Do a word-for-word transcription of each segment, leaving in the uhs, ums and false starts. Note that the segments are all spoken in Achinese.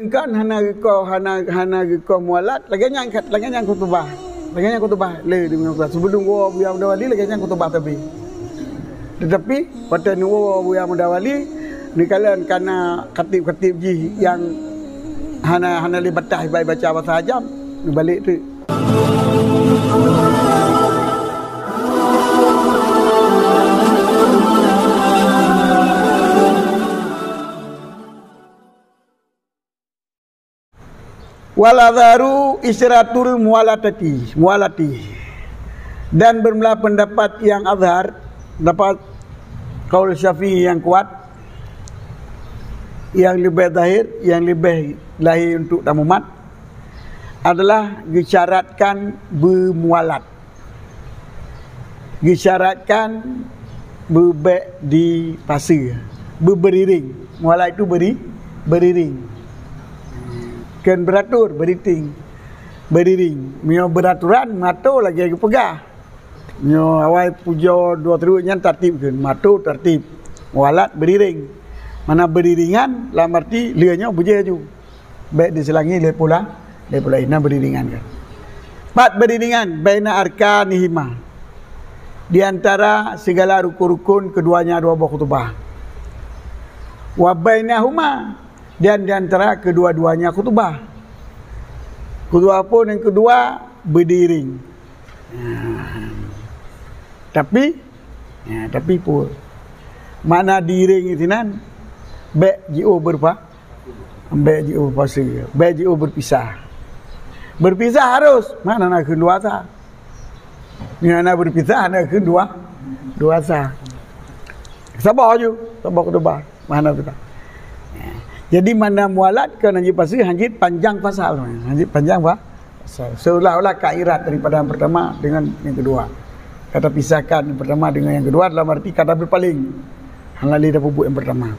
Kan hana geukoh, hana, hana geukoh mualat, lagèe nyan, lagèe nyan khutubah. Lagèe nyan khutubah lé di khutubah. Sebelum woe Buya Muda Wali, lagèe nyan khutubah tapi. Tetapi watèe neuwoe Buya Muda Wali, neukalon kana khatib-khatib jih nyang hana, hana lé bataih baca bahasa Ajam, neubalek teuk. Wal azharu isyratul muwalatati, muwalati. Dan bermula pendapat yang azhar, dapat kaul Syafi'i yang kuat, yang lebih zahir, yang lebih lahir untuk tamumat, adalah gesyaratkan bermuwalat. Geusyaratkan beubèk di paseue, beuberiring. Mualat itu beri, beriring. Kheun beratur, beriting, beriring. Meunyoe beraturan, mato lagèe geupeugah. Meunyoe awai pujoe dua teureuek nyan tartib kheun, mato tartib. Mualat beriring. Mana beriringan, lam arti lheueh nyoe beujeuet ju. Bèk diseulangi lé pula, lé pula inan beriringan kan. Pat beriringan baina arkanihima, di antara segala rukun-rukun keduanya dua boh khutubah. Wa bainahuma, dan di antara kedua-duanya khutubah. Khutubah pun yang kedua beriring. Ha. Tapi, ha, tapi pun makna diiring di sinan bèk jiôh berpa-, bèk jiôh berpaseue, bèk jiôh berpisah. Berpisah harus, mana na kheun dua sa. Nyang na berpisah na kheun dua, dua sa. Sabar ju, sabar khutubah. Mana tu tak? Jadi mana mualat ke hanjit paseue, hanjit panjang pasal, hanjit panjang pa-, pasal. Seolah-olah ka irat daripada yang pertama dengan yang kedua. Kata pisahkan yang pertama dengan yang kedua dalam arti kata berpaling. Hana lé tapeubuet yang pertama.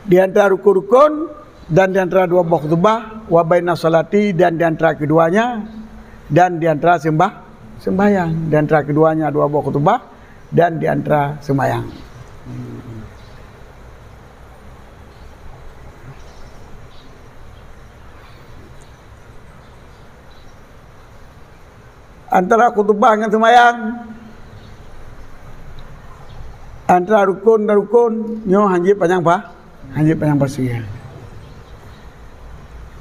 Di antara rukun-rukun dan di antara dua boh khutubah, wa baina salati, dan di antara keduanya, dan di antara sembah, sembahyang, di antara keduanya dua boh khutubah, dan di antara sembahyang. Antara khutubah ngon sembahyang, antara rukun dan rukun, nyoe hanjeuet panyang pa-, hanjeuet panyang paseue.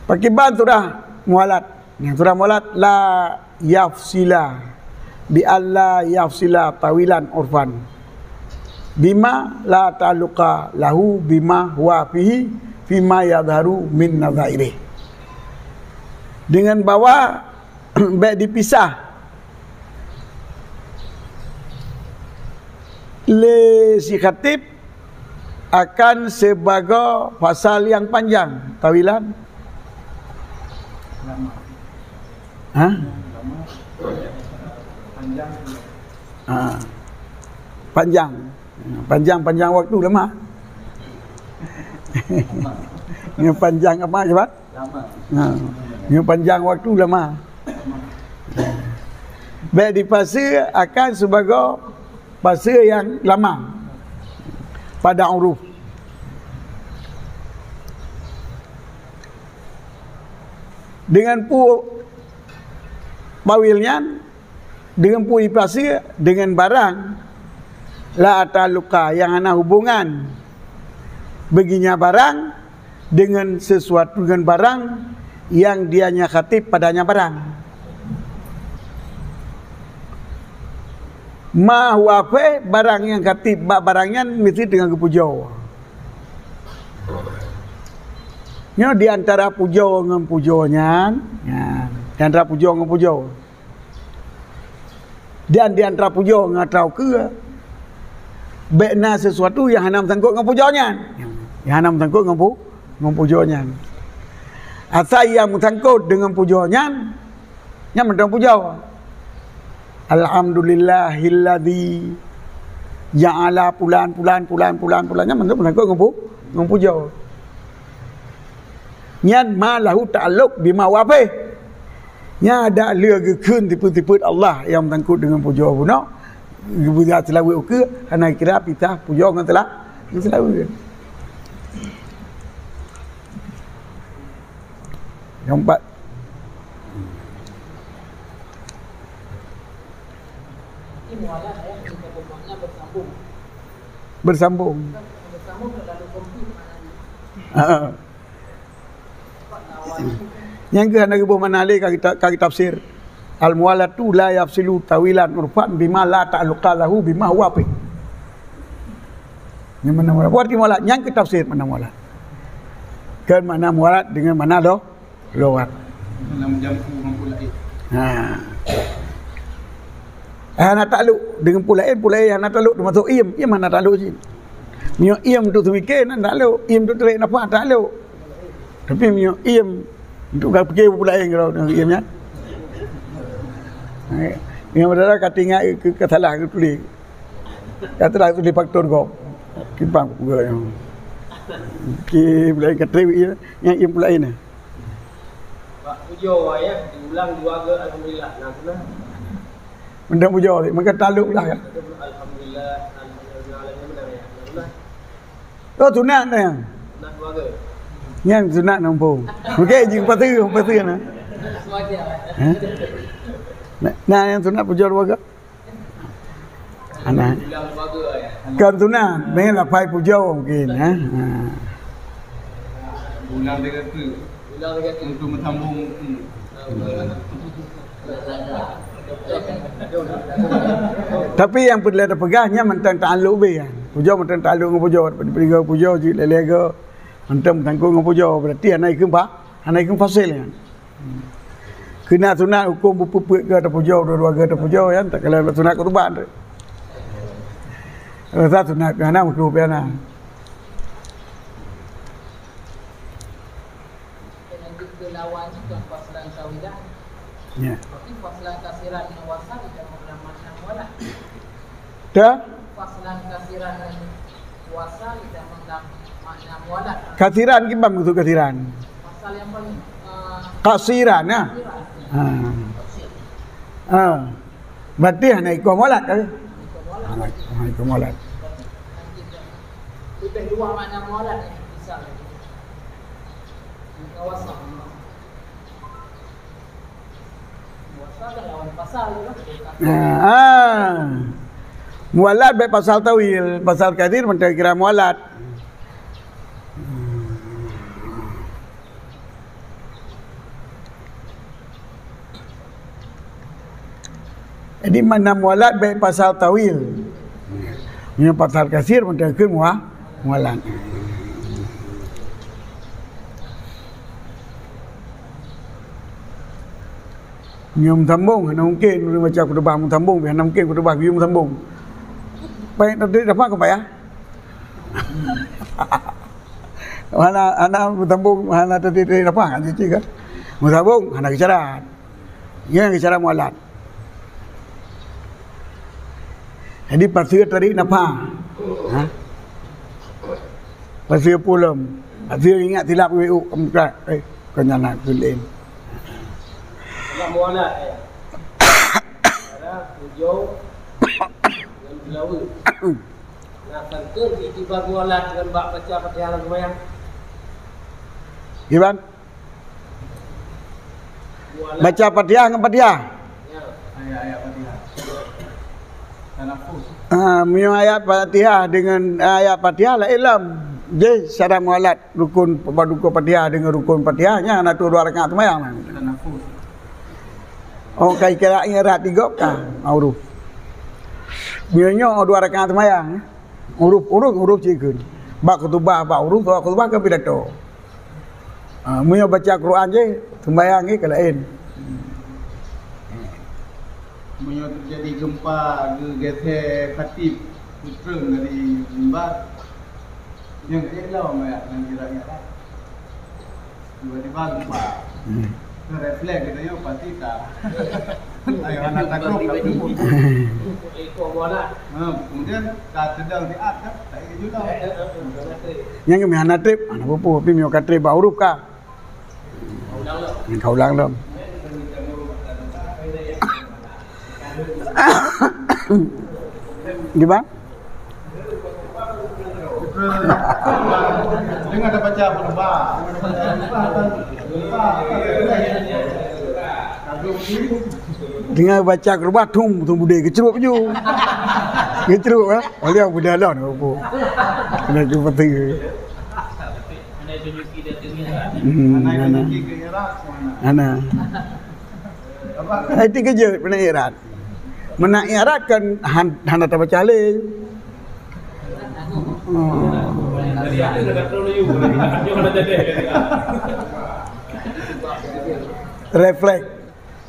Pakiban surah mualat. Nyang surah mualat, la yafsila, bi alla yafsila tawilan urfan. Bima la ta'alluqa lahu bima huwa fihi, fima yadharu min nadhairih. Dengan bahwa bèk dipisah lé si khatib akan sibagoe pasal nyang panjang, tawilan. Ha? Ha. Panjang. Panjang-panjang waktu lama. Nyang panjang apa, cepat? Ha. Nyang panjang waktu lama. Bèk dipaseue akan sibagoe paseue nyang lama pada uruf. Dengan peue tawil nyan, dengan peue ipaseue, dengan barang la ta'alluqa, nyang hana hubungan bagi nyan barang dengan sesuatu, dengan barang nyang dia nya khatib padanya barang. Ma huwa fih, barang nyang khatib bak barang nyan meusti teungoh geupujoe. Nyoe di antara pujoe ngon pujoe nyan, nyan, di antara pujoe ngon pujoe. Dan di antara pujoe ngon taukeue, bèk na sesuatu nyang hana meusangkot ngon pujoe nyan. Nyang hana meusangkot ngon pu-, ngon pujoe nyan. Asai nyang meusangkot deungon pujoe nyan, nyan mantong pujoe. Alhamdulillahilladzi ja'ala fulan, fulan, fulan, fulan, fulan. Nyan mantong meusangkot ngon pu-, ngon pujoe. Nyan ma lahu ta'alluq bima huwa fih. Nyan adak lheueh geukheun sifeuet-sifeuet Allah nyang meusangkot deungon pujoe bunoe. Geupeugah seulaweuet ukeue, hana kira pisah pujoe ngon seula-, ngon seulaweuet. Yang empat. Bersambung. Ha. Nyang keu hana geuboh makna lé ka kita, ka kita tafsir. Al-muwalatu la yafsilu tawilan urfan bima la ta'alluqa lahu bima huwa fi. Nyang makna muwalat. Buat di muwalat, nyang keu tafsir makna muwalat. Kan makna muwalat dengan makna lo, lowat. Dalam jampu mampu lain. Ha. Eh, hana takluk dengan pulain, pulain hana takluk termasuk iem, iem hana takluk cit. Meunyoe iem untuk seumiké, hana takluk. Iem untuk tarék nafah, takluk. Tapi meunyoe iem untuk ka pikir pulain kalau iem nyan. Eh, yang beudara ka tinggai ke, ke salah ke tulis. Ka salah tulis faktor gob. Kiban peugah nyan. Ki pulain ka tarék iem, nyang iem pulain. Bak pujoe, ya, diulang dua ga alhamdulillah. Nah, sunat. Mantong pujoe, maka takluk lah, ya. Alhamdulillah, alhamdulillah, alhamdulillah. Nah, sunat. Oh, sunat dah, ya. Sunat dua ga. Nyan sunat nampung. Okey, jing pasti, pasti na. Sengaja. Ha? Nah, nah, yang sunat pujoe dua ga. Hana. Kan sunat, mungkin lafai pujoe mungkin, ha. Ha. Ulang tiga kali. Ulang tiga kali. Untuk meusambung. Tapi nyang peureulèe tapeugah nyan mantong takluk beh, kan. Pujoe mantong takluk ngon pujoe, daripada pujoe jeuet lé-lé ga. Mantong meusangkot ngon pujoe, berarti hana ikheun fa-, hana ikheun fasil, kan. Keu na sunat hukôm beupeuet-peuet keu tapujoe, dua-dua ga tapujoe, kan, takalon sunat khutbah tu. Rasa sunat piana, makruh piana. Kena dikelawan juga faslan tawilan. Ya. Tapi faslan kasiran yang wasal tidak pernah macam wala. Dah? Faslan kasiran yang wasal tidak pernah makna mualat. Kasiran kiban maksud kasiran? Fasal yang paling, eh, kasiran, ya? Kasiran. Ha. Ha. Berarti hana ikut mualat, kan? Hana ikut mualat. Lebih dua makna mualat yang bisa. Wasal. Nah, ah. Mualat bèk pasal tawil, pasal kadir mantong kira mualat. Jadi makna mualat bèk pasal tawil. Meunyoe pasal kasir mantong keu mua-, mualat. Nyoe meusambông, hana mungken ureueng baca khutubah meusambông, hana mungken khutubah geuyue meusambông. Baik, tadi dapat ke payah? Hana, hana meusambông, hana tadi, tadi dapat, kan, cuci, kan? Meusambông, hana geucarat. Nyan geucarat mualat. Jadi, pasie tarék nafah. Ha? Pasie pulang. Pasie ingat silap W U, eh, keu nyan na keu laén. Mualat, eh. Ada tujuh dan delapan. Nah, tentu itibar mualat dengan bak baca Fatihah lam sembahyang. Gimana? Baca Fatihah ngon Fatihah. Ayat-ayat Fatihah. Tanafus. Ha, meunyoe ayat Fatihah dengan ayat Fatihah laén lom. Jih secara mualat rukun, rukun Fatihah dengan rukun Fatihah nyan hana tuh dua rakaat sembahyang lah. Tanafus. Oh, kai kira ingat tiga ka, uruf. Meunyoe nyoe dua rakaat sembahyang, uruf, uruf, uruf cit kheun. Bak khutubah, bak uruf, bak khutubah ke pidato. Ha, meunyoe baca Quran jih, sembahyang jih ka laén. Meunyoe teujadi gempa, geugeusé khatib, putreng dari mimbar, nyang ka lom ayat nyang kira-kira. Tiba-tiba gempa. Hmm. Refleks kita nyoe pasti ka. Ayo, hana takut, tapi. Ha, kemudian ka sedang siat kan, tak ingat juga. Nyang kami hana trép, hana peue-peue, tapi meunyoe ka trép bak huruf ka. Ka ulang lom. Gimana? Dengan baca khutbah, thum, thum budé geucruk ju. Geucruk, eh? Oleh budé lon, apa? Kena ke peti. Hmm, mana? Mana? Itu kerja pernah irat. Meunan irat kan han-, hana tabaca lé. Oh. Refleks.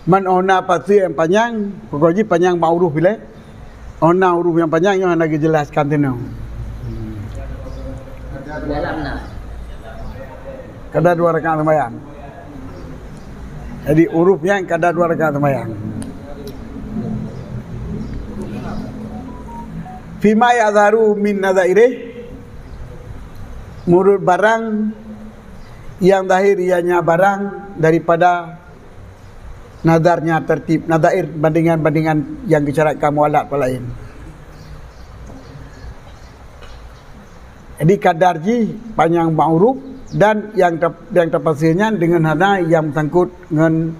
Man ona pasie nyang panyang, pokok jih panyang bak uruh bilai. Ona uruh nyang panyang nyoe hana geujelaskan teunoe. Dalam na. Kada dua rakaat sembahyang. Jadi, huruf nyang kada dua rakaat sembahyang. Fima yadharu min nadhairih, menurut barang yang zahir, ianya barang daripada nadarnya tertib, nadhair, bandingan-bandingan yang geucaratkan mualat palain. Jadi, kadar jih panyang ma'ruf dan yang tap-, yang tafsir nyan dengan hana yang bersangkut ngon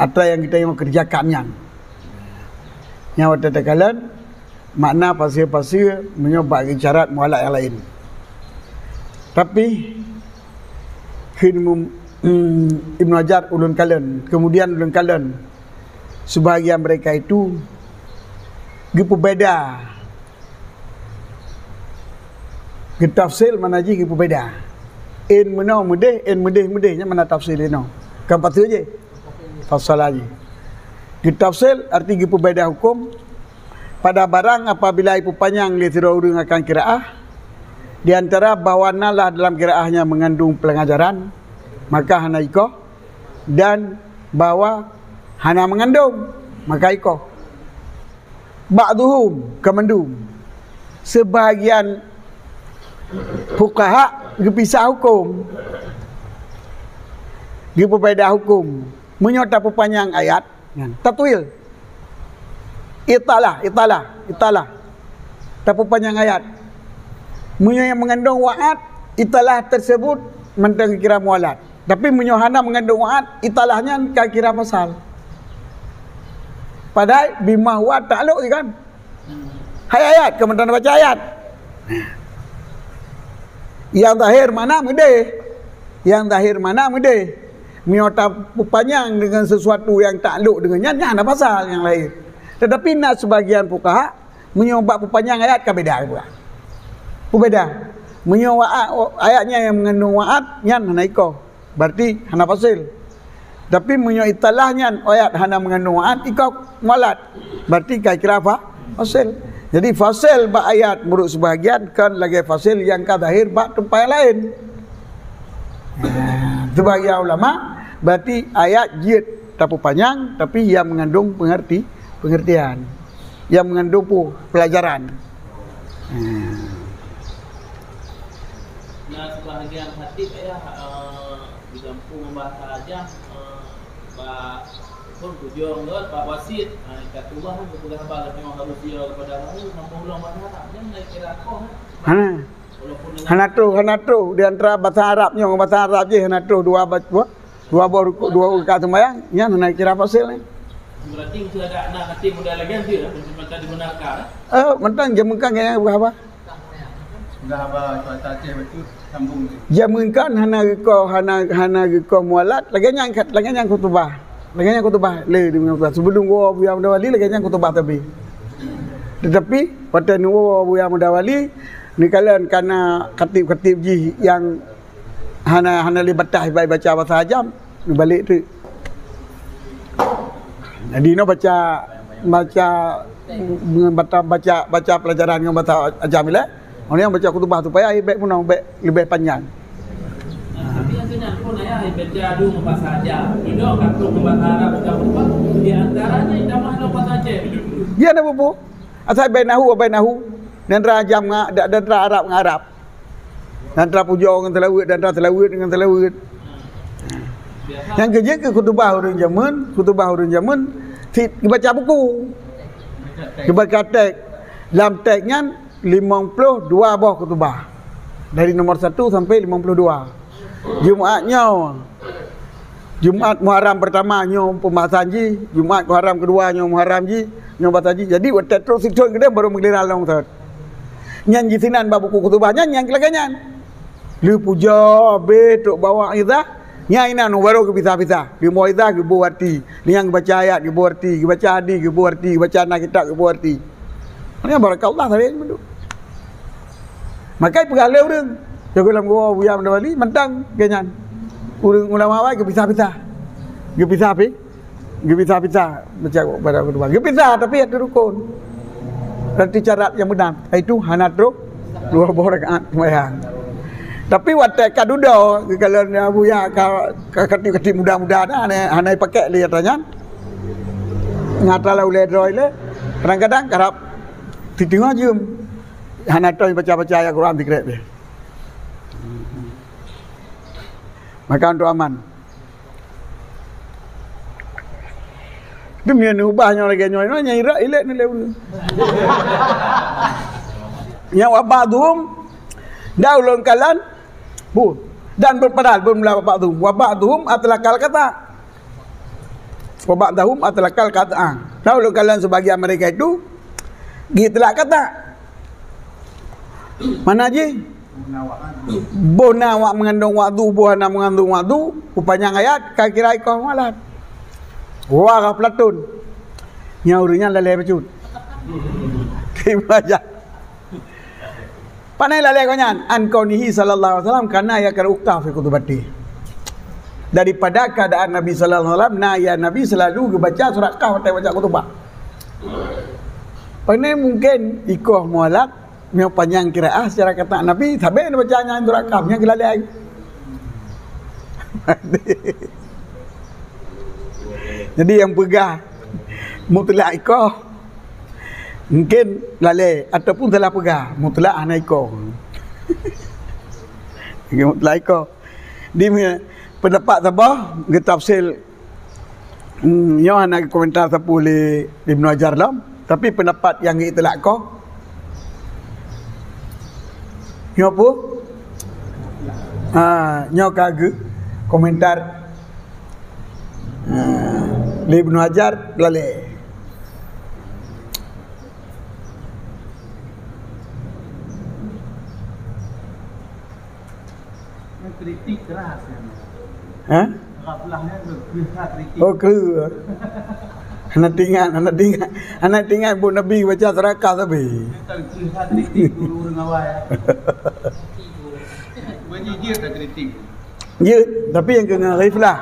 atra yang kita yang kerjakan nyan. Nyang watèe takalon makna fasier-fasier meunyoe bak isyarat mualat nyang laén. Tapi, kheun Imam, hmm, Ibnu Hajar ulôn kalon, kemudian ulôn kalon sebahagian mereka itu geupeubeda. Geutafsil makna jih geupeubeda. In meunoe meudeh, in meudeh meudeh, nyan makna tafsil inoe. Kon pateue jih. Fasala jih. Geutafsil arti geupeubeda huköm pada barang apabila ipeupanyang lé sidroe ureuëng akan qiraah, di antara bahwa na lah dalam qiraah nyang mengandung pelangajaran, maka hana ikoh, dan bahwa hana mengandung, maka ikoh. Ba'duhum, ka mandum. Sebahagian fuqaha geupisah huköm. Geupeubeda huköm. Meunyoe tapeupanyang ayat, nyan, tatwil. Italah, italah, italah. Tapeupanyang ayat. Meunyoe nyang mengandung wa'ad, italah tersebut mantong kira mualat. Tapi meunyoe hana mengandung wa'ad, italah nyan ka kira fasal. Padahai bima huwa ta'alluq je kan. Hai ayat, keu mantong baca ayat. Yang zahir makna meudeh. Yang zahir makna meudeh. Meunyoe tapeupanyang dengan sesuatu yang ta'alluq dengan nyan, nyan hana fasal nyang laén. Tetapi na sebagian fuqaha, meunyoe bak peupanyang ayat ka beda pula. Peubeda. Meunyoe wa'ad, ayat nyan yang mengandung wa'ad, nyan hana ikoh. Berarti hana fasil. Tapi meunyoe italah nyan ayat hana mengandung wa'ad, ikoh mualat. Berarti ka kira fa-, fasil. Jadi fasil bak ayat menurut sebahagian kon lagèe fasil nyang ka zahir bak teumpat nyang laén. Sebahagian ulama, berarti ayat jeuet tapeupanyang, tapi yang mengandung pengerti-, pengertian. Yang mengandung pu-, pelajaran. Hmm. Na sebahagian khatib, ya, eh, di gampông bahasa Ajam, eh, bak, pun tujuan lôn bak wasit, eh, ka tuah kan, kepada haba lôn tengok harus dia kepada baru, mampu ulang bahasa Arab. Dia mulai kira koh, kan? Hana. Walaupun dengan Hana troh, hana troh. Di antara bahasa Arab nyoe, bahasa Arab jih hana troh dua ba-, dua, dua boh rukuk, dua rakaat sembahyang, nyan hana kira fasil ni. Berarti mesti ada anak hati muda lagi yang dia, untuk minta dibenarkan, eh? Eh, mantong jameun kan gaya apa? Sudah haba cuaca Aceh betul, sambung ni. Jameun kan hana geukoh, hana, hana geukoh mualat, lagèe nyan, lagèe nyan khutubah. Lagèe nyan khutubah, lé di khutubah. Sebelum gua Buya Muda Wali, lagèe nyan khutubah tapi. Tetapi, watèe neuwoe Buya Muda Wali, neukalon kana khatib-khatib jih yang hana, hana lé bataih ba-, baca bahasa Ajam, neubalek teuk. Jadi, nyoe baca, baca, baca, baca pelajaran ngon bahasa Ajam ilèe. Orang yang baca khutbah tu payah bèk meunoe, bèk leubeh panjang. Nah, tapi yang saya pun ayah baca dulu bahasa Ajam. Duduk kampung bahasa Arab, baca khutbah. Di antaranya itamah dalam bahasa Aceh. Dia ada bubu. Asai bainahu wa bainahu. Dan Ajam ngan, dan, dan Arab ngan Arab. Dan antara pujoe ngon seulaweuet, dan antara seulaweuet ngon seulaweuet. Nyang keujeuet keu khutubah ureueng jameun, khutubah ureueng jameun, cit geubaca buku. Geubaca teks. Lam teks nyan, limong ploh dua boh khutubah. Dari nomor satu sampai limong ploh dua. Jumat nyoe, Jumat Muharram pertama nyoe pembahasan jih, Jumat Muharram kedua nyoe Muharram jih, nyoe bahasan jih. Jadi watèe trok sithon keudeh baru meugiliran lom thon. Nyan jih sinan bak buku khutubah nyan nyang lagèe nyan. Lheueh puja habéh trok bak mau'izah, nyan inan baru geupisah-pisah. Di mau'izah geubôh arti, nyang geubaca ayat geubôh arti, geubaca hadis geubôh arti, geubaca na kitab geubôh arti. Nyan barakallah sabe meuduk. Makai peugah lé ureueng, jago lam gua Buya Muda Bali mantang geuh nyan. Ureueng ulama awai geupisah-pisah. Geupisah pi, geupisah-pisah baca pada kedua. Geupisah tapi hana rukon. Berarti syarat nyang beuna, yaitu hana trok dua boh rakaat sembahyang. Tapi watèe ka dudoe, geukalon Buya ka, ka keutik-keutik muda-muda dah, hana, hana pakai lé atra nyan. Nyata lah ulèe droe lé. Kadang-kadang karab titeungoh jeuem. Hana toe baca-baca ayat Quran sikrek pih. Maka untuk aman. Demi neuubah nyoe lagèe nyoe, nyoe nyang irak ilek ni lé ureueng. Nyang wa ba'dhum, dan ulôn kalon, bu, dan berpadal bermula wa ba'dhum, wa ba'dhum atlaqal qata'. Wa ba'dhum atlaqal qata'. Dan ulôn kalon sebagian mereka itu geuitlak qata'. Mana jih? Boh na awak meungandong waktu, boh hana meungandong waktu, peupanyang ayat, ka kira ikoh mualaf. Wa ghaflatun. Nyang ureueng nyan lalè bacut. Terima kasih. Pane lalè gobnyan, an kaunihi sallallahu alaihi wasallam kana yaqra'u qaf fi khutbatihi. Daripada keadaan Nabi sallallahu alaihi wasallam, na ya Nabi selalu geubaca surat Qaf watèe baca khutbah. Pane mungkin ikoh mualaf, nyoe panyang qiraah secara kata Nabi, sabe neubaca nyan surat Qaf, nyan geulalè. Jadi nyang peugah mutlak ikoh, mungkin lalè ataupun salah peugah, mutlak hana ikoh. Mungkin mutlak ikoh. Di pendapat saboh geutafsir, hmm, nyoe hana geukomentar sapeue lé Ibnu Hajar lom, tapi pendapat nyang geuitlak ikoh, nyoe peue? Ha, nyoe ka geukomentar, ha, lé Ibnu Hajar lalè. Kritik keras ya. Ha? Ghaflah ya, geukheun kritik. Oh, kreueh. Hana teuingat, hana teuingat. Hana teuingat buet Nabi baca surat Qaf sabe. Geukheun kritik guru ureueng awai ya. Bukan jijik dah kritik. Ya, tapi nyang keu ghaflah.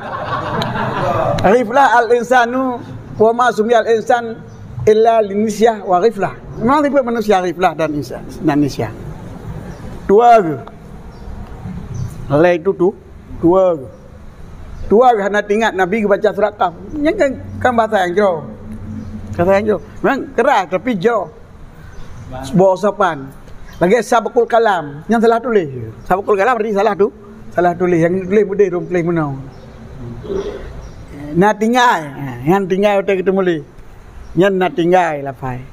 Ghaflah al-insanu wa ma sumiyal insan illa linisyah wa ghaflah. Memang tipe manusia ghaflah dan insan, dan nisyah. Dua ke? Lain itu tu, dua ke? Dua ke hana teuingat Nabi geubaca surat Qaf. Nyan kan, kan bahasa nyang jroh. Bahasa nyang jroh. Memang keras tapi jroh. Sebuah usapan. Lagèe sabqul kalam, nyan salah tuléh. Sabqul kalam berarti salah tu, salah tuléh. Nyang tuléh beudeh rhom tuléh meunoe. Na tinggai, ha, nyan tinggai watèe geuteumeuleh. Nyan na tinggai lafai.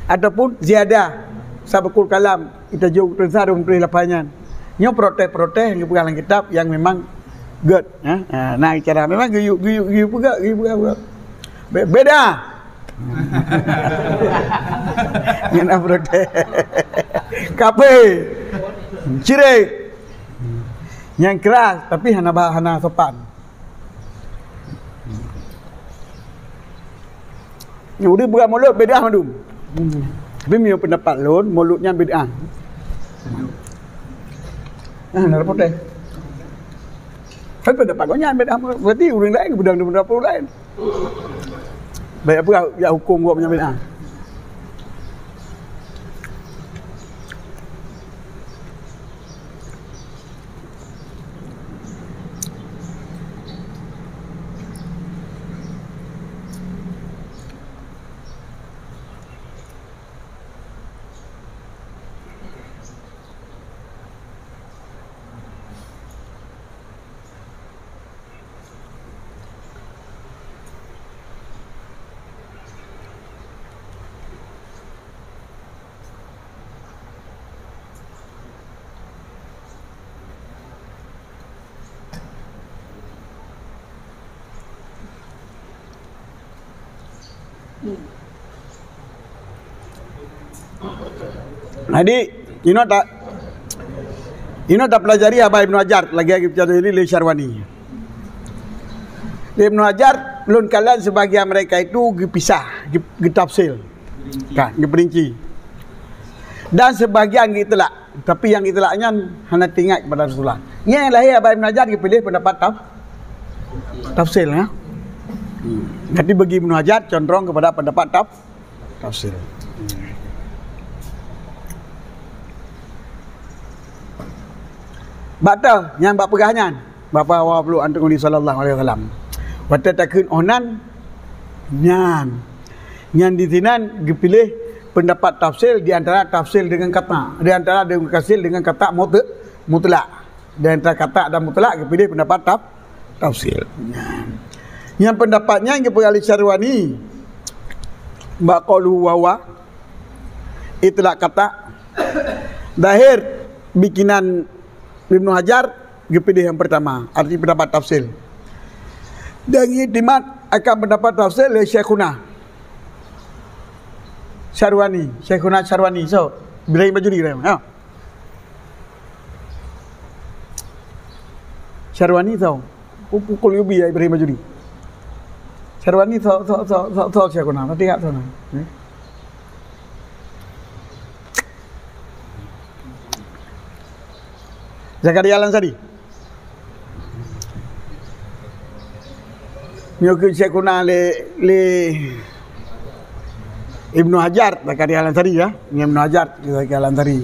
Ataupun ziyadah, sabqul kalam, geutanyoe tuléh sa rhom tuléh lafai nyan. Nyoe protes-protes nyang geupeugah lam kitab nyang memang gèt, ha. Ha, na cara memang geuyue, geuyue, geuyue peugah, geuyue peugah, peugah. Be-, beda. Nyan na protes. Kafé. Syirik. Nyang keras, tapi hana ba-, hana sopan. Nyang ureueng buka mulod bid'ah mandum. Tapi meunyoe pendapat lôn, mulod nyan bid'ah. Ah, na protes. Kan pendapat gobnyan bid'ah, berarti ureueng laén geupeudong di pendapat ureueng laén. Baik apa ya hukum buat penyampaian? Jadi, inoe ta, inoe tapelajari haba Ibnu Hajar lagée geupeulajari lé Syarwani. Ibnu Hajar, lôn kalon sebagian mereka itu geupisah, geu-, geutafsil. Kan, geuperinci. Dan sebagian geuitlak. Tapi nyang itlak nyan hana teuingat kepada Rasulullah. Nyang lahé haba Ibnu Hajar geupiléh pendapat taf-, tafsil, ya. Hmm. Jadi bagi Ibnu Hajar condrong kepada pendapat taf-, tafsil. Bak teu, nyang bak peugah nyan, bak peue hawa pluek anteuk Nabi sallallahu alaihi wasallam. Watée takheun oh nan, nyan. Nyan di sinan geupiléh pendapat tafsil di antara tafsil dengan kata, di antara dengan kasil dengan kata mut-, mutlak. Di antara kata dan mutlak geupiléh pendapat taf-, tafsil. Nyan. Nyang pendapat nyan geupeugah lé Syarwani bak qauluhu wa huwa itlak kata zahir bikinan Ibnu Hajar geupiléh nyang pertama, arti pendapat tafsil. Dan iktimat akan pendapat tafsil lé Syekhuna Syarwani, Syekhuna Syarwani, so, Ibrahim Bajuri, Ibrahim, ha. Syarwani, so, Pu-, Pu-, Qurtubi, ya, Ibrahim Bajuri. Syarwani, so, so, so, so, so, Syekhuna, nanti ingat sana. Hmm. Zakaria Al-Ansari. Nyoe keuh Syekhuna lé, lé Ibnu Hajar, Zakaria Al-Ansari, ya. Nyoe Ibnu Hajar, Zakaria Al-Ansari.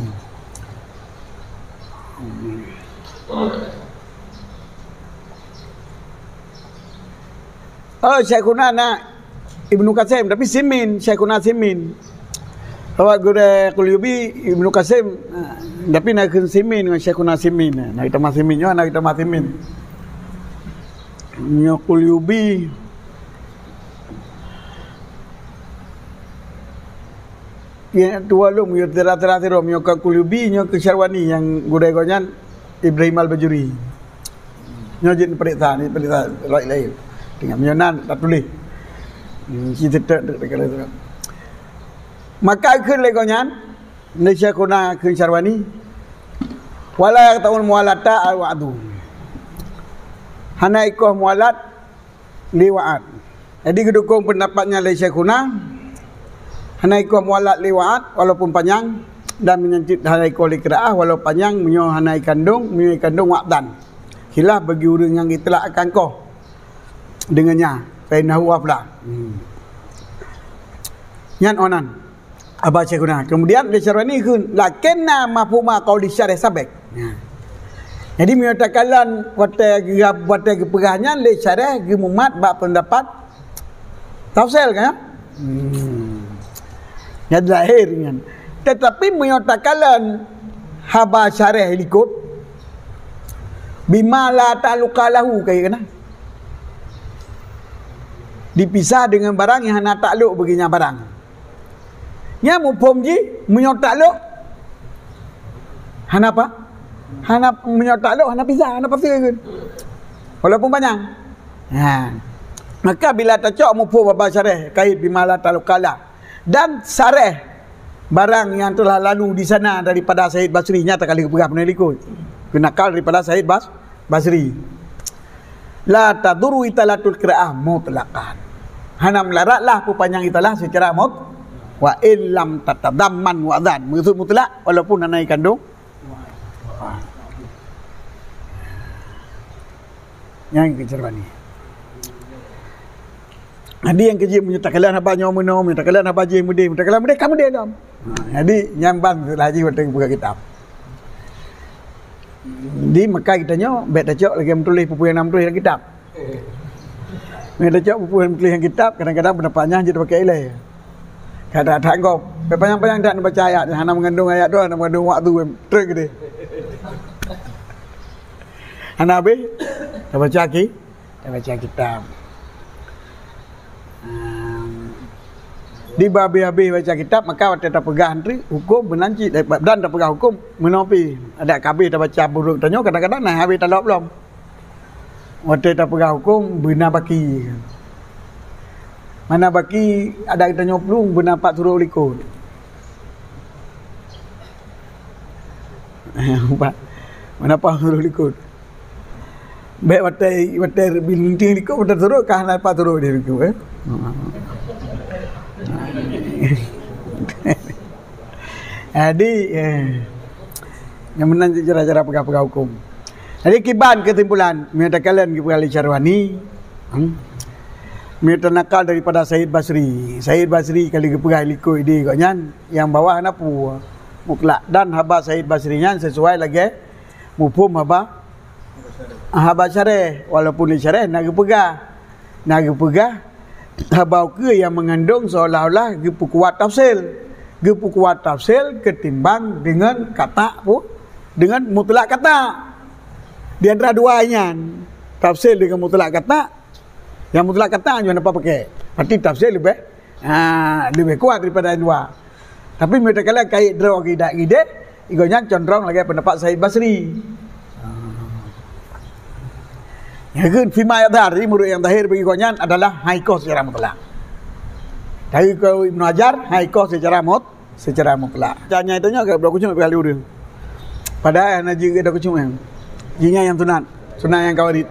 Oh, Syekhuna na Ibnu Qasim, tapi Simin, Syekhuna Simin. Awak gurée Qurtubi, Ibnu Qasim, ah, tapi na kheun Simin ngon Syekhuna Simin. Na geutamah Simin, nyoe na geutamah Simin. Nyoe Qurtubi. Ya, tuha lom, ya, teurak-teurak sidroe, nyoe ka Qurtubi, nyoe keu Syarwani nyang gurée gobnyan Ibrahim Al-Bajuri. Nyoe jeuet peuriksa, ni peuriksa laén-laén. Tengok meunyoe nan tatuléh. Hmm, ci teuteuek, teuteuek, teuteuek. Maka kheun lé gobnyan, lé Syekhuna kheun Syarwani, "Wala yaqta'ul muwalata al-wa'du." Hana ikoh muwalat lé wa'ad. Jadi geudukong pendapat nyan lé Syekhuna, hana ikoh muwalat lé wa'ad walaupun panyang, dan meunyan cit hana ikoh lé qiraah walau panyang meunyoe hana ikandong, meunyoe ikandong wa'dan. Khilaf bagi ureuëng nyang itlak akan koh deungon nyan, fa innahu afla. Hmm. Nyan oh nan. Aba Syekhuna. Kemudian lé Syarwani kheun, "Lakinna mafhuma qauli syarih sabek." Nah. Jadi meunyoe takalon watée geu-, watée geupeugah nyan lé syarih geumumat bak pendapat tafsil kan? Hmm. Nyan lahé nyan. Tetapi meunyoe takalon haba syarih likot, bima la ta'luqa lahu kaya kena. Dipisah dengan barang yang hana takluk bagi nyan barang. Nyan muphom jih meunyoe taklok hana apa? Hana, meunyoe taklok hana pisah, hana paséh keun. Walaupun panyang. Ha. Maka bila tacok muphom haba syarih kait bima la ta'luqa lah dan syarih barang yang telah lalu di sana daripada Said Basri, nyan takali geupeugah peuneulheueh likot. Geunakal daripada Said Bas-, Basri. La tadurru italatul qiraah mutlaqan. Hana meularat lah peupanyang italah secara mut-, wa illam tatadamman wa'dan. Maksud mutlak walaupun hana ikandong. Nyang keuceurani. Jadi nyang keujeuet meunyoe takalon haba nyoe meunoe, meunyoe takalon haba jih meudeh, meunyoe takalon meudeh ka meudeh lom. Ha, jadi nyan ban seulaji watée geupeugah kitab. Di Mekah geutanyoe bék tacok lagée meutuléh peue-peue nyang na meutuléh lam kitab. Bék tacok peue-peue nyang meutuléh lam kitab, kadang-kadang peundapat nyan jeuet pakai ilée. Kadang that gob, bék panyang-panyang that neubaca ayat, hana meungandong ayat dua, hana meungandong waktu, trek deh. Hana habéh, tabaca ki-, tabaca kitab. Ehm, di babah habéh baca kitab, maka watée tapeugah nyan, huköm meunan cit, dan tapeugah huköm meunoe pih. Adak ka habéh tabaca buleuen tanyoe, kadang-kadang na habéh talop lom. Watée tapeugah huköm, beuna baki. Mana baki ada kita nyoe plueng beuna pat surok likot. Pat. Mana pat surok likot. Bèk watèe, watèe binti likot, watèe surok ka hana pat surok di likot, eh. Jadi, eh, nyang meunan cit cara-cara peugah-peugah huköm. Jadi, kiban keusimpulan, meunyoe takalon geupeugah lé Syarwani, hmm, meunyoe tanakal daripada Said Basri. Said Basri ka lheueh geupeugah likot idé gobnyan, nyang bawah na peue? Mutlak. Dan haba Said Basri nyan sesuai lagèe muphom haba Haba syarah, walaupun di syarah na geupeugah, na geupeugah haba ukeue nyang meungandong seolah-olah geupeukuat tafsir, geupeukuat tafsir ketimbang deungon kata pu-, deungon mutlak kata. Di antara dua nyan, tafsir deungon mutlak kata, nyang mutlak kata nyoe hana pakè. Berarti tafsir leubeh, ha, leubeh kuat daripada nyang dua. Tapi meunyoe takalon kait droe geudak gideh, igo nyan condrong lagèe pendapat Said Basri. Nyang kheun fima yadhar, jadi meunurot nyang zahir bagi gobnyan adalah han ikoh secara mutlak. Tapi keu Ibnu Hajar, han ikoh secara mut-, secara mutlak. Jangan itu nyoe, kalau berlaku cuma kali udah. Padahal hana jeuet dah kucuma. Jih nyan nyang sunat. Sunat nyang kawarit.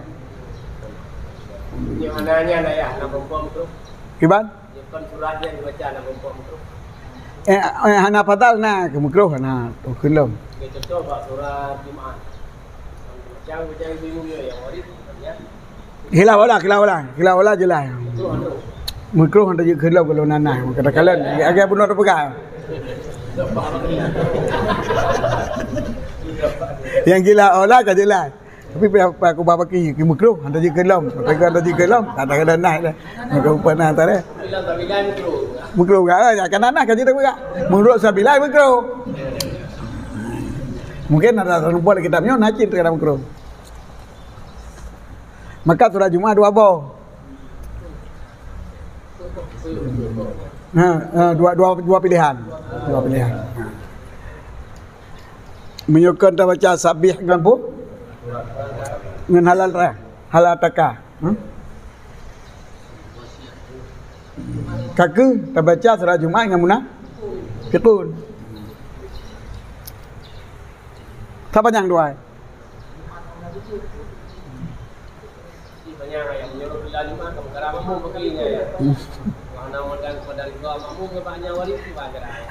Nyoe hana nyan ayah, hana kompom tu. Kiban? Nyoe kan surat nyan dibaca hana kompom tu. Eh, eh, hana fadhal na, keu makruh hana, tu keu lom. Oke, contoh bak surat Jumaat. Macam, macam bingung nyoe nyang warit, ya. Khilaf aula, khilaf aula. Khilaf aula jeulaih. Makruh hana jeuet keu lom kalau nanah. Kadang-kadang, agak bunoe teupeugah. Nyang khilaf aula ka jeulaih. Tapi pi-, pi-, aku babaki, ki makruh, hana jeuet keu lom. Tapi hana jeuet keu lom, kadang-kadang nah dah. Maka upah nah antara. Makruh ka, ya, kan nanah ka jeuet teupeugah. Meunurot Sabilai makruh. Mungkin ada rupa di kitab nyoe, na cit teuka makruh. Maka surat Jumaat dua boh. Ha, ha, dua, dua, dua pilihan. Dua pilihan. Ha. Meunyoe kon tabaca sabih ngon pu-, ngon hal ataka. Hmm? Ka kheueh tabaca surat Jumaat ngon munafiqun. Ka panyang dua.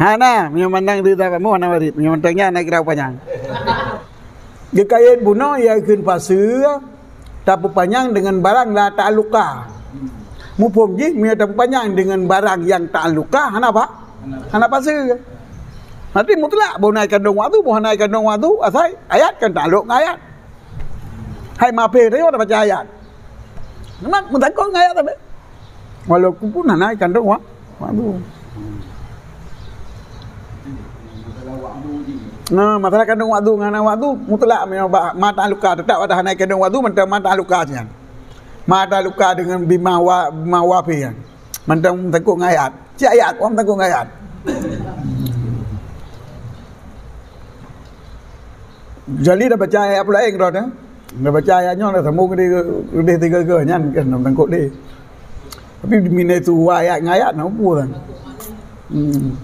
Hana, meunyoe mandang rida kamoe hana wajéb. Meunyoe mandang nyan hana kira panyang. Geukayém bunoe ia kheun paseue tapeupanyang deungon barang la ta'alluqa. Muphom jih meunyoe tapeupanyang deungon barang nyang ta'alluqa hana apa? Hana paseue. Berarti mutlak, boh na kandong waktu, boh hana kandong waktu, asai ayat kan ta'alluq ngon ayat. Hai mape tadi orang baca ayat. Memang meutakot ngon ayat tapi. Walaupun hana kandong wa-, waktu. Nah, masalah kandong waktu ngon hana waktu mutlak meunyoe ba-, ma ta'alluqa tetap ada hana kandong waktu mantong ma ta'alluqa nyan. Ma ta'alluqa deungon bima wa, bima wa fi nyan. Mantong meutakot ngon ayat. Cit ayat, wah meutakot ngon ayat. Jadi dah baca ayat pula eh, keudroe tu. Dah baca ayat nyoe dah sambung di, di tiga ke nyan kan dah tangkok deh. Tapi minai tu ayat ngon ayat nak apa kan. Hmm.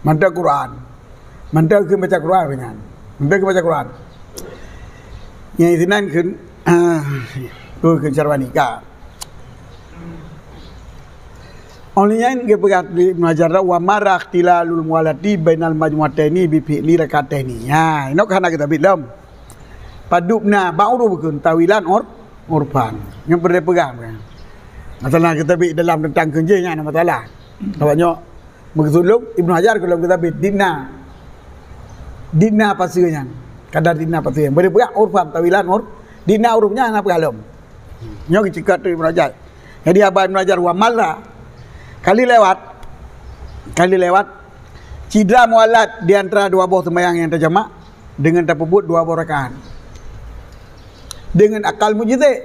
Mantap Quran. Mantap ke baca Quran kan. Mantap ke baca Quran. Yang isinan ke, ah, tu ke cara nikah. Oleh nyan geupeugah lé Ibnu Hajar, "Wa mara ikhtilalul muwalati bainal majmu'ataini bi fi'li rak'ataini." Ha, inoe ka hana geutabit lom. Padub na bak ureuëng bukon tawilan ur-, urfan. Nyang peureulée peugah bukan. Masalah geutabit dalam teuntang keunjeueng nyan masalah. Sabab nyoe meugeusundong Ibnu Hajar keulom geutabit dina. Dina paseue nyan. Kadar dina paseue nyan. Bari peugah urfan tawilan ur-, dina uruf nyan hana peugah lom. Nyoe geuceukat tu Ibnu Hajar. Jadi haba Ibnu Hajar wa mara kali lewat, kali lewat, cit muwalat di antara dua boh seumayang nyang tajamak dengan tapeubuet dua boh rakaat. Dengan akal mujizat.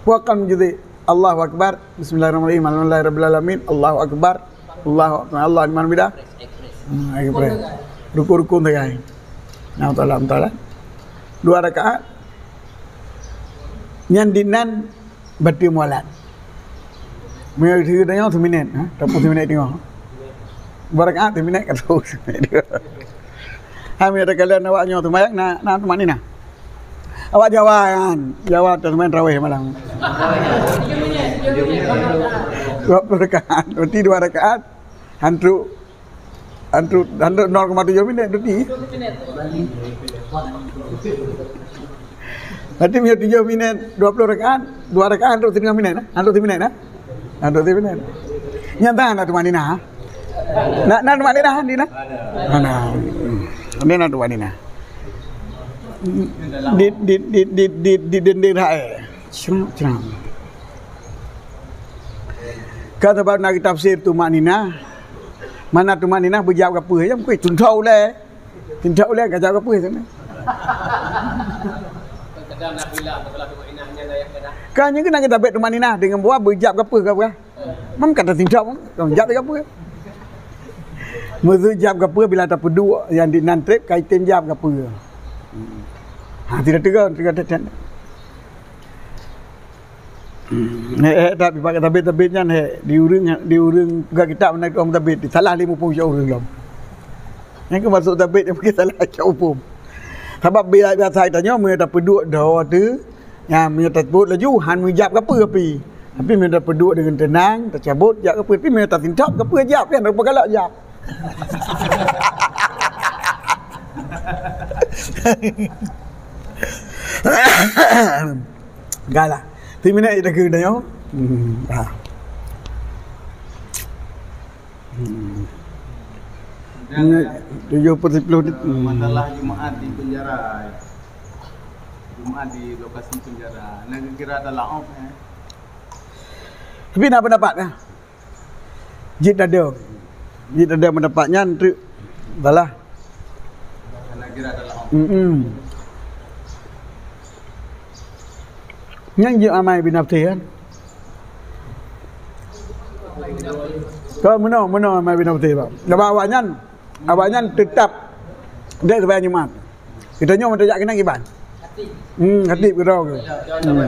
Bukan mujizat. Allahu Akbar. Bismillahirrahmanirrahim. Alhamdulillahirabbil alamin. Allahu Akbar. Allahu Akbar. Allah liman hamidah. Hmm, lagi pula. Rukun-rukun sagai. Nah, taala, taala. Dua rakaat. Nyan dinan bateue mualat. Meunyoe sigoe tanyoe seuminet, ha? Tapeusiminét teungoh. Dua rakaat seuminet ka trok seuminet. Ha, meunyoe takalon awak nyoe seumayang na, na tumakninah. Awak Jawa kan, Jawa taseumayang tarawih malam. Dua puluh rakaat, berarti dua rakaat. Hantu, hantu, hantu nol koma tujoh minit, berarti. Berarti meunyoe tujoh minit, dua puluh rakaat, dua rakaat hantu setengah minit, eh? Hantu seminit, eh? Hantu seminit. Nyata na tumakninah, ha? Na, na tumakninah, di na? Ada. Ada. Hmm. Ini na tumakninah. Di, di, di dendera, eh. Cem, cem. Ka sabab na geutafsir tumakninah. Mana tumakninah beujaweueb keu peue? Ya, mungkin tuntok ulèe. Tuntok ulèe ka jaweueb keu peue sana. Ka nyan keuh na geutafsir tumakninah deungon bahwa beujaweueb keu peue ka peue. Mam kata tuntok, jaweueb keu peue. Meuseu jaweueb keu peue bila tapeuduek nyang dinan treb ka item jaweueb keu peue. Ha, tidak tegur, tidak tegur. Hmm, hek, hek, tapi pakai tabet-tabet nyan, hek, di ureueng, di ureueng peugah kitab na ureueng tabet, salah lé muphom cok ureueng lom. Nyan keuh maksud tabet nyang pakai salah cok muphom. Sabab bila biasa tanyoe meunyoe tapeuduek dua tu, nyan meunyoe tapeuduek laju, han meujaweueb keu peue pi. Tapi meunyoe tapeuduek deungon teunang, tacabot, jaweueb keu peue. Tapi meunyoe tasintop keu peue jaweueb, nyan rupa galak jaweueb. Galah. Ti minit ita keu tanyoe. Hmm, ah. Hmm. Dan, tujuh per sepuluh eh, hmm. Masalah Jumaat di penjara. Jumaat di lokasi penjara. Nah, kira ada laob, eh. Tapi na pendapat, eh? Jeuet dada. Jeuet dada pendapat nyan treuk salah. Hmm. Nyan jeuet amai binafsih kan. Keu meunoe, meunoe amai binafsih, Pak. Sabab awaknyan, awaknyan teutap dek seumayang Jumat. Geutanyoe meutajak keunan kiban. Hmm, khatib keudroe keuh. Hmm.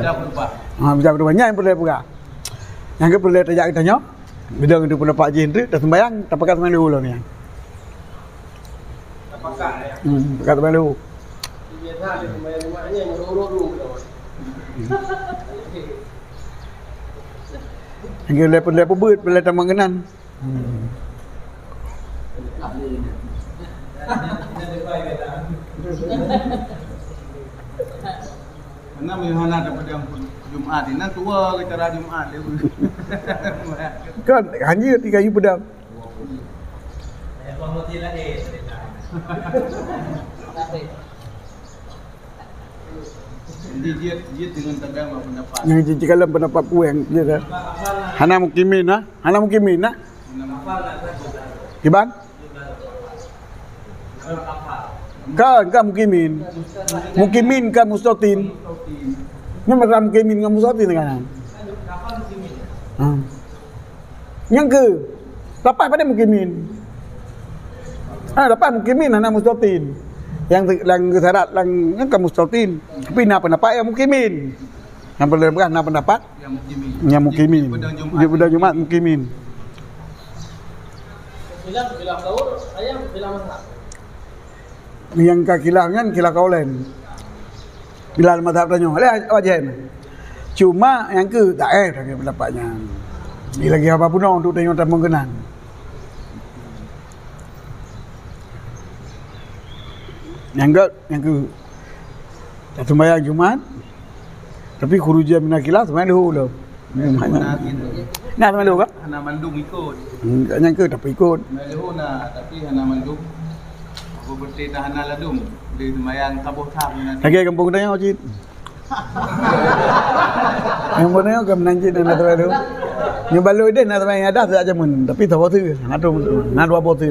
Ha, baca khutbah. Nyan peureulèe peugah. Nyang keuh peureulèe tajak geutanyoe. Bila geutanyoe peundapat jih treuk, taseumbayang, tapakat seumayang lheueh ulôn nyan. Hmm, pakat seumayang lheueh. Nyang keuh lheueh peureulèe peubeut, peureulèe tamong keunan. Hmm. Karena meuhana daripada Jumaat ni, nan tua ke cara Jumaat dia. Kan, hanya tiga ribu pedang. Jadi, jeuet, jeuet deungon tadong bak pendapat. Nyang jeuet kalon pendapat pueng, jeuet, eh. Hana mukimin, ha? Hana mukimin, ha? Kiban? Kan, kan mukimin. Mukimin kan mustautin. Nyan masa mukimin ngon mustautin kan? Ha. Nyang keu, leupah padé mukimin. Ha, leupah mukimin hana mustautin. Nyang, nyang syarat nyang, nyang ka mustautin. Tapi na pendapat nyang mukimin. Nyang peureulèe peugah na pendapat nyang mukimin. Nyang mukimin. Di, di padang Jumat. Di padang Jumat mukimin. Khilaf, khilaf qaul, ayam khilaf mazhab. Nyang ka khilaf nyan khilaf qaulain. Bila mazhab tanyoe, lé wajéb. Cuma nyang keu dhaif lagèe pendapat nyan. Di lagèe haba bunoe untuk tanyoe tamong keunan. Nyang gèt, nyang keu taseumbayang Jumat, tapi khurujan minal khilaf seumbayang leuhô lom. Nah, seumbayang leuhô kan? Hana mandum ikot. Hmm, nyang keu tapi ikot. Seumbayang leuhô na, tapi hana mandum. Apa berarti dah hana ladum? Di seumbayang saboh saf na. Lagèe gampông tanyoe cit. Nyang beuna kan meunan cit na seumbayang leuhô. Nyang baloi deh na seumbayang adah sejak jameun, tapi saboh tu, na dua, na dua boh tu.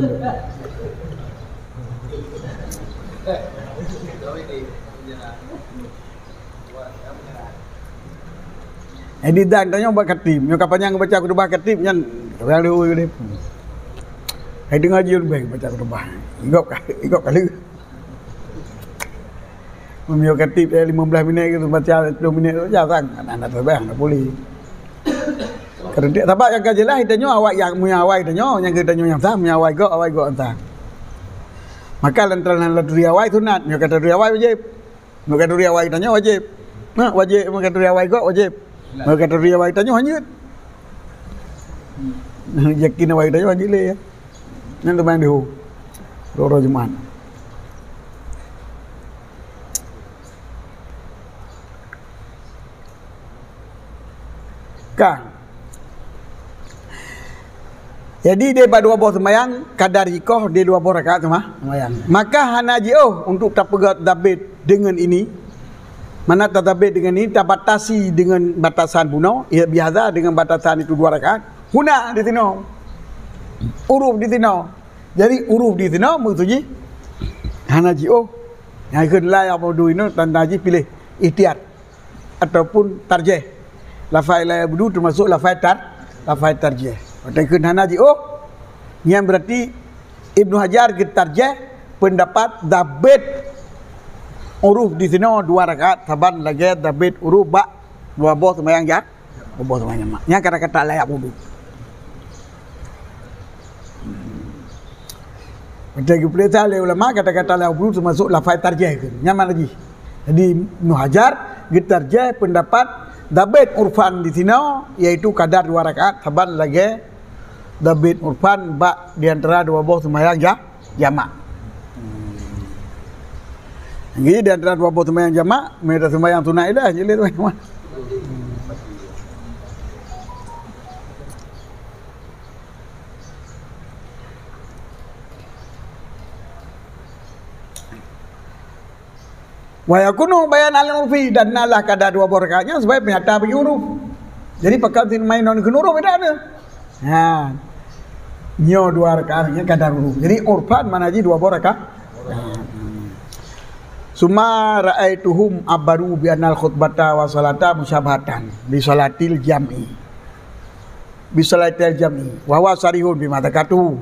Jadi dan tanyoe bak khatib, nyoe ka panyang baca khutbah khatib nyan, orang leuhô lé. Hai deungoe jih leubeh baca khutbah. Igop ka, igop ka lheueh. Meunyoe ka tiep, eh, lima belas minit gitu, baca sepuluh minit tu, ya, sang. Anak-anak terbang, tak boleh. Kerana sabab nyang ka jeulaih, tanyoe awai, nyang, meunyoe awai tanyoe, nyang geutanyoe nyang sah, meunyoe awai gob, awai gob nyang sah. Maka lam, lam, lam turi awai sunat, meunyoe ka turi awai wajéb. Meunyoe ka turi awai tanyoe wajéb. Ha, wajéb, meunyoe ka turi awai gob wajéb. Meunyoe ka turi awai tanyoe hanjeuet. Yakin awai tanyoe hanjeuet lé, ya. Nyan teuma nyang dihu. Uroe Jumat. Ka. Jadi, daripada dua boh seumayang, kadar jikoh di dua boh rakaat seuma-, seumayang. Maka hana jiôh untuk tapeugét tabet deungon ini. Mana tatabet deungon ini, tabatasi deungon batasan bunoe, ya, biasa deungon batasan itu dua rakaat. Huna di sinoe. Huruf di sinoe. Jadi, huruf di sinoe maksud jih hana jiôh. Nyang kheun la ya'budu inoe tanda jih piléh ihtiyat ataupun tarjih. Lafai la ya'budu teumasuk lafai tar-, lafai tarjih. Watèe kheun hana jiôh, nyan berarti Ibnu Hajar geutarjih peundapat tabet huruf di sinoe dua rakaat saban lagèe tabet huruf bak dua boh seumayang ja-, dua boh seumayang jamak. Nyan kata-kata la ya'budu. Watèe geupeuriksa lé ulama, kata-kata la ya'budu teumasuk lafai tarjih kheun. Nyan makna jih. Jadi, Ibnu Hajar geutarjih peundapat tabet urfan di sinoe, yaitu kadar dua rakaat saban lagèe tabet urfan bak di antara dua boh seumayang ja-, jamak. Jadi, di antara dua boh seumayang jamak, meunyoe seumayang sunat ilah, jadi seumayang jamak. Wa yakunu bayan al urfi, dan nalah kadar dua boh rakaat nyan sebagai penyata bagi huruf. Jadi, pakon sinoe main non keunoe huruf beda tu. Ha. Nyoe dua rakaat nyan kadar huruf. Jadi, urfan makna jih dua boh rakaat. Summa ra'aituhum abbaru bi annal khutbata wa salata musyabahatan bi salatil jam'i. Bi salatil jam'i. Wa huwa sarihun bima dzakatu.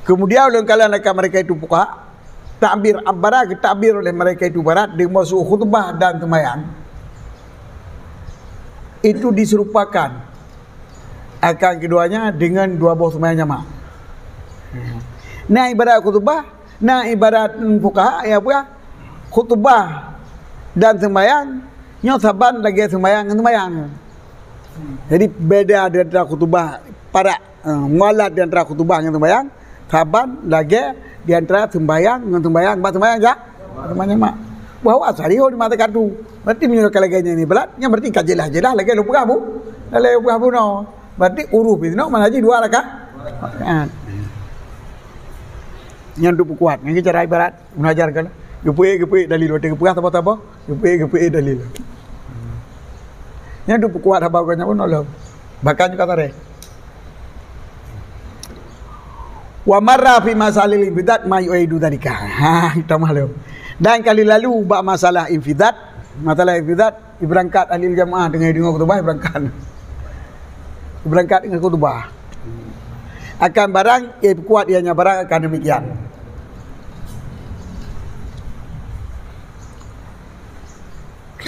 Kemudian ulôn kalon akan mereka itu fuqaha, takbir abbara geutakbir oleh mereka itu barat di maksud khutbah dan sembahyang. Itu diserupakan akan keduanya dengan dua boh sembahyang jamak. Na ibarat khutbah, na ibarat, mm, fuqaha, ya, apa ya? Khutbah dan sembahyang, nyoe saban lagèe sembahyang ngon sembahyang. Jadi, beda di antara khutbah parak, eh, mualat di antara khutbah ngon sembahyang, saban lagèe di antara sembahyang ngon sembahyang, bak sembahyang ja-, sembahyang jamak. Bahwa sarihun bima dzakatu. Berarti meunyoe ka lagèe nyan ibarat, nyan berarti ka jeulaih-jeulaih lagèe lôn peugah bu-, lagèe lôn peugah bunoe. Berarti huruf itu makna jih dua raka-, rakaat. Nyan untuk peukuat. Nyan cara ibarat. Ibnu Hajar kan, geupeuék-geupeuék dalil, watèe geupeugah saboh-saboh, geupeuék-geupeuék dalil. Nyan tu peukuat haba geuh nyan pun Allah. Bahkan juga tarikh. Wa marra fi masalil infidat ma yu'idu dzalika. Ha, tamah lom. Dan kali lalu bak masalah infidat, masalah infidat, Ibeurangkat ahli jamaah deungon, deungon khutubah, ibeurangkat. Ibeurangkat deungon khutubah. Akan barang, eh, kuat ianya barang akan demikian.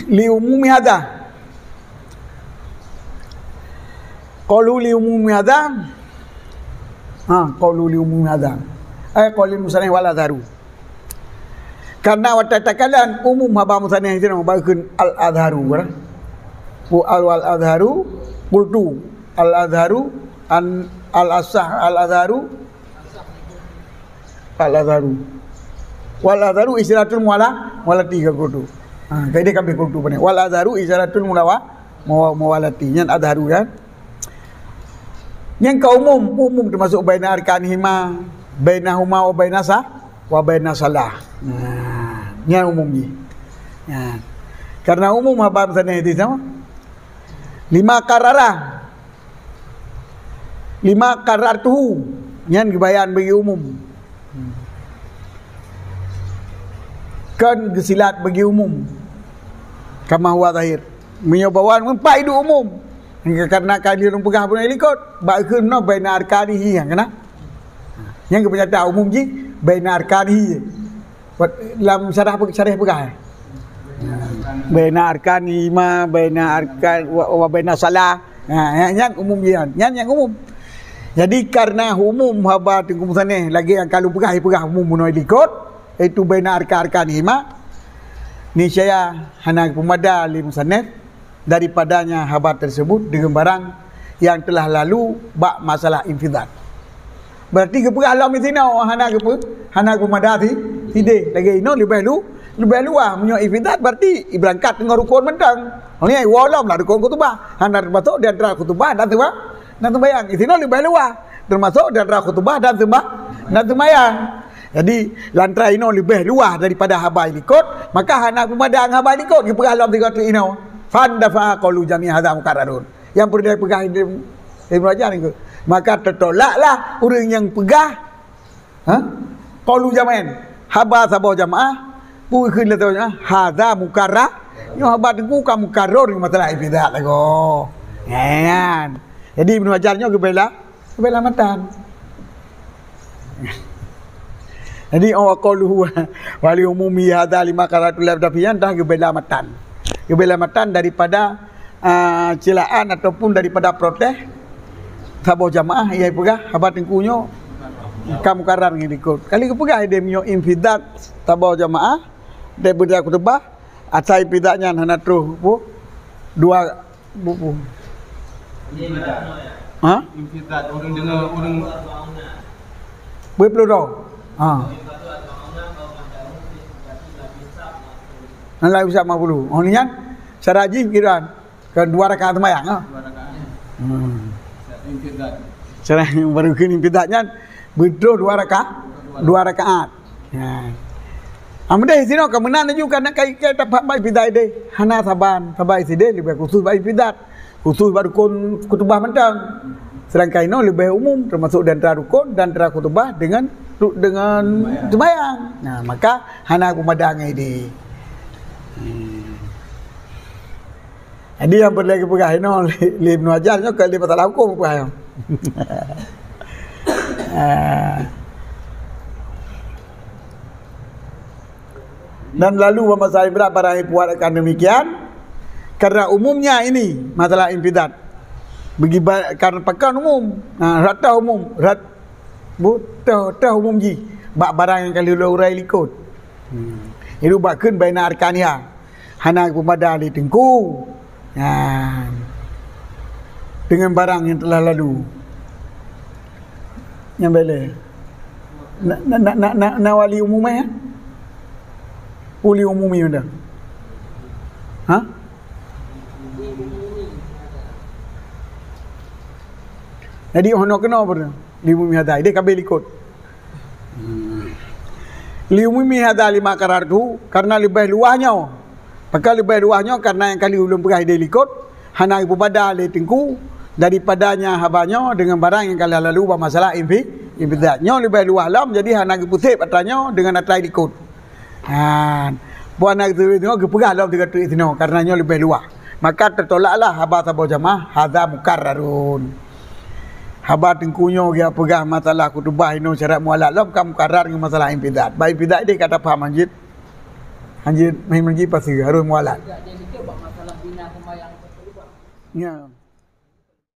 Li umumi hadza. Qalu li umumi hadza. Ha, qalu li umumi hadza. Ai qalu musannif wal azharu. Karena watèe takalon umum haba musannif nyan, bak kheun al-azharu, kan? Ku al-, wal azharu, qultu, al-azharu, an-, al-asah, al-azharu, al-azharu. Wal azharu isyaratul muwala-, muwalati ka qultu. Ha, kaideh ka beh qultu pane. Wal azharu isyaratul mulawa-, muwa-, muwalati. Nyan azharu, kan? Nyang ka umum, umum teumasuk baina arkanihima, bainahuma wa bainasa, wa bainasalah. Nah, nyan umum jih. Nah, karena umum haba musannif tadi sama. Lima qarara. Lima qarartuhu. Nyan geubayan bagi umum. Kon geusilat bagi umum. Kama huwa zahir. Meunyoe bawan meupat iduek umum. Karena ka lheueh lôn peugah bunoe likot, bak kheun nyoe baina arkanihi nyang keunan. Nyang geupeunyata umum jih baina arkanihi. Lam syarah, syarah peugah, eh. Baina arkanihima, baina arkan wa, wa baina shalah. Ha, nyan, nyan umum nyan. Nyan nyang umum. Jadi, karena umum haba Teungku Musaneh lagèe nyang ka lôn peugah, peugah umum bunoe likot, yaitu baina arkan-arkanihima, niscaya hana geupeumada lé Musaneh daripadanya haba tersebut dengan barang yang telah lalu bak masalah infidad. Berarti geupeugah lom di sinoe hana geupeu-, hana geupeumada si, sideh. Lagèe inoe leubeh lu-, leubeh luwah. Meunyoe infidad berarti ibeurangkat ngon rukun mantong. Oh, nyan iwoe lom lah rukun khutubah. Hana teumasok di antara khutubah dan seumba-, dan seumbahyang. Di sinoe leubeh luwah. Teumasok di antara khutubah dan seumba-, dan seumbahyang. Jadi, lantaran inoe leubeh luwah daripada haba likot, maka hana geupeumada ngon haba likot, geupeugah lom sigoe teuk inoe. Fandafa qaulu jami hadza mukarrarun. Nyang peureulèe peugah Ibnu, Ibnu Hajar nyan. Maka teutolaklah ureueng nyang peugah, ha? Qaulu jama'in. Haba saboh jamaah, peue kheun lé saboh jamaah, hadza mukarrar. Nyoe haba Teungku ka mukarrar ngon masalah infidad lagoe. Nyan. Jadi Ibnu Hajar nyoe geubela, geubela matan. Jadi, wa qauluhu wa li umumi hadza lima qara'tu la dafiyan dah geubela matan. Geubela matan daripada, ah, celaan ataupun daripada protes saboh jamaah nyang peugah haba Teungku nyoe ka mukarrar ngon likot. Kali geupeugah ideh meunyoe infidad saboh jamaah daripada khutubah, asai infidad nyan hana troh, bu, dua Bu, bu. Ha? Infidad, ureueng deungoe, ureueng. Beuet ploh droe. Ha. Lam hisab lima puluh. Oh, nyan cara jih pikiran. Kan dua rakaat sembahyang, ha? Dua rakaat. Hmm. Infidad. Cara baru kheun infidad nyan, beuet ploh dua rakaat. Dua rakaat. Ya. Amun deh sinoe ka meunan laju, karena kai, kai tapaham bak infidad deh. Hana saban, saban sideh leubeh khusus bak infidad. Khusus bak rukun khutubah mantong. Sedangkan inoe leubeh umum, teumasok di antara rukun dan antara khutubah dengan, dengan sembahyang. Nah, maka hana peumada ngon ideh. Hmm. Jadi nyang peureulèe geupeugah inoe lé, lé Ibnu Hajar nyoe ka lé masalah huköm peugah nyoe. Ah. Dan lalu bak masalah infidad barang nyang peubuet akan demikian, karena umumnya ini masalah infidad. Bagi ba-, karena pakon umum. Nah, rata umum, rat-, bu-, toh, toh umum jih bak barang nyang ka lheueh lôn urai likot. Hmm. Itu bak kheun baina arkaniha. Hana geupeumada lé Teungku. Nyan. Deungon barang nyang teulah lalu. Nyang bèk lé. Na, na, na, na, na, na wali umum, eh? Wali umum nyan dah. Ha? Jadi, oh, na keunoe apa tu? Li umumi hadza. Ideh ka abéh likot. Hmm. Li umumi hadza lima qarartu, karena leubeh luwah nyoe. Pakon leubeh luwah nyoe, karena nyang ka lheueh ulôn peugah ideh likot, hana geupeubada lé Teungku daripadanya haba nyoe deungon barang nyang ka lheueh lalu bak masalah infi-, infidad. Nyoe leubeh luwah lom, jadi hana geupeuséb atra nyoe deungon atra likot. Nyan. Buet na geutuléh nyoe geupeugah lom sigoe teuk sinoe, karena nyoe leubeh luwah. Maka teutolaklah haba saboh jamaah, hadza mukarrarun. Haba Teungku nyoe geupeugah masalah khutubah inoe syarat mualaf lom ka mukarrar ngon masalah infidad. Bak infidad deh ka tapaham hanjeuet. Hanjeuet, hanjeuet paseue harôh mualaf. Ya.